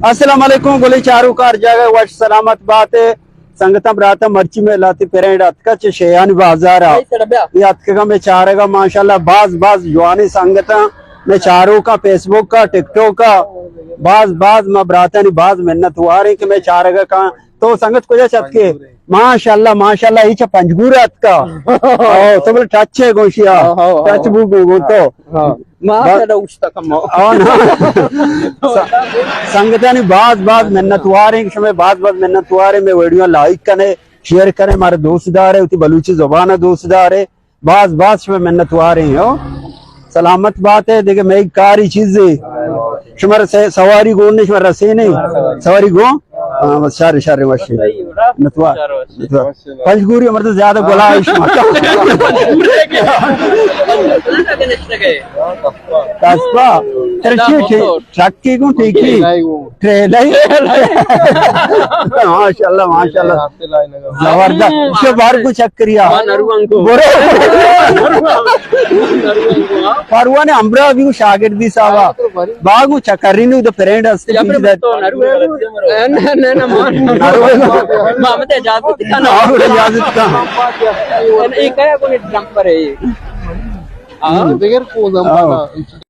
السلام علیکم، گلیں چاروکاں ہر جاگہ وش سلامت بات ئے۔ سنگتاں براتاں، مرچی مئے لہتے پرینڈ اتکا چہ شیہانی بازار ءَ۔ اے اتکگا مئے چارگا ماشاءاللہ باز باز جوانیں سنگتاں، مئے چاروکاں فیس بک ءَ، ٹک ٹاک ءَ، باز باز ما براتانی باز منت واریں کہ مئے چارگا کاں۔ تو سنگت کجا چہ اتکے؟ ماشاءاللہ، ماشاءاللہ، اے چہ پنجگور ءَ اتکا۔ او، تو بلے ٹچ ئے گوں شیا۔ ہاں، ہاں، ہاں۔ ٹچ بو گوں، گوں تو۔ ہاں۔ ما بس۔ شاید اوشتاں کمو۔ ہاں، نا۔ س-، سنگتانی باز باز منت واریں کہ شمئے باز باز منت واریں، مئے ویڈیو لائک کنے، شیئر کنے، مارا دوست دارے، وتی بلوچی زبان دوست دارے۔ باز باز شمئے منت واریں ہو۔ سلامت بات ئے، دگہ مئے کاری چیزے۔ شمارا سے-، سواری گون نے، شمارا رسینے۔ سواری گون؟ ہاں، بس شر، شر، وشی۔ منت وار۔ منت وار۔ پنجگوری مرد زیادہ گلا ہے شما۔ کسبا۔ ترشی ٹھیک۔ ٹرکی گوں ٹھیکی۔ ٹریلے۔ ماشاءاللہ، ماشاءاللہ۔ زبردست۔ شو بار کو چکریا۔ برو۔ پروان امرا بھی شاگردی صاحبہ۔ باغ چکرینو دو فرینڈ ہستے پیش دے۔ نہ، نہ، نہ، مان۔ نہ، نہ۔ محمد اجازت کا نا۔ اجازت کا۔ ایک ہے، کوئی ڈمپر ہے یہ۔ ہاں۔ بغیر کو زمانہ۔